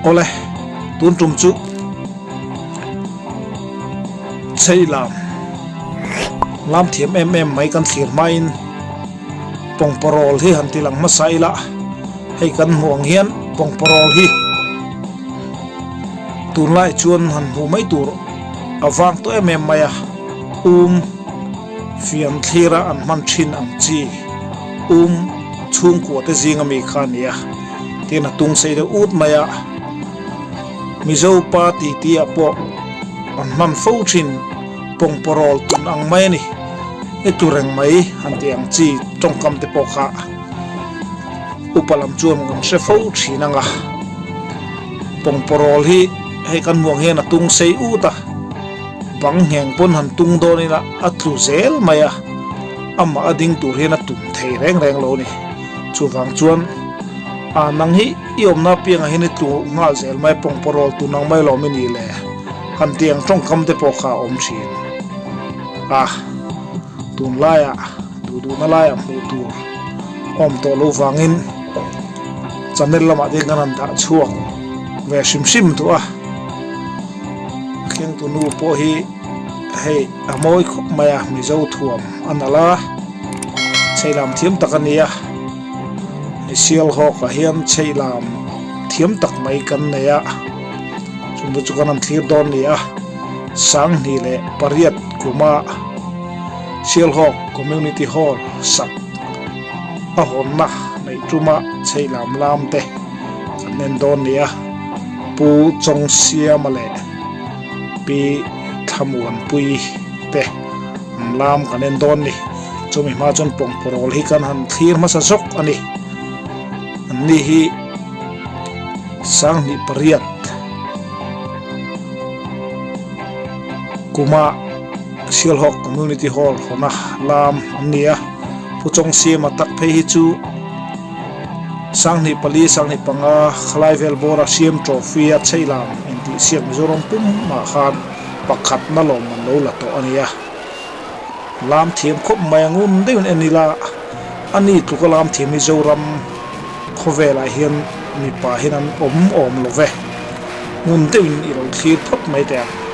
Awle, tun tum chu chei lam lam thiam em em mai kan thlir hmain pawngpawrawl hi han ti lang hmasa ila, hei kan hmuh ang hian pawngpawrawl hi tunlai chuan han hmuh mai tur a vang tawh em em mai a, um fian thlira an hman thin ang chi um chhungkua te zinga mi kha a ni a. Tin a tung sei deuh ut mai a, Mizo pa titi ah pawh an hman fo thin pawngpawrawl tun ang mai a ni. I tlu reng mai han tih ang chi tawngkam te pawh kha upa lam chuan kan hre fo thin ang a. Pawngpawrawl hi hei kan hmuh ang hian a tung sei ut a, bang ngheng pawn han tung dawn ila a tlu zel mai a, amah a ding tur hian a tum thei reng reng lo a ni. Chuvang chuan a nang hi i awmna apiangah hian i tlu nghal zel mai pawngpawrawl tu nang mai lawm i ni le han ti ang tawngkam te pawh kha a awm thin a, tunlaiah duh duhna laiah hmuh tur awm tawh lo vangin channel lamah te hian kan han dah chhuak ve hrim hrim duh a, a thlengtu nu pawh hi hei a mawi khawp mai a Mizo thuam a nalh a. Chheilam thiam tak a ni a, hei Sialhawkah hian chheilam thiam tak mai kan nei a, chungte chu kan han thlir dawn a ni a, Sanghnih leh pariat kuma Sialhawk Community Hall sak a hawnna neih tuma chheilam lam te kan en dawn a ni a, Pu Chawngsiama leh Pi Thlamuanpui te. Lam kan en dawn ni. Chumi hma chuan pawngpawrawl hi kan han thlir hmasa zawk a ni. An ni hi sanghnih pariat kuma Sialhawk Community Hall hawna lam an ni a. Pu Chawngsiama tak phei hi chu 2004, 2005 khalai vel bawra siam trophy a chhei lam intihsiak Mizoram pumah khan Pakhatna lawm an lo la tawh a nia. Lam thiam khawp mai a ngun deuhin en ila, a ni tluka lam thiam hi Zoram khawvelah hian mipa hian an awm awm lo ve. Ngun deuhin i lo thlir phawt mai teh ang.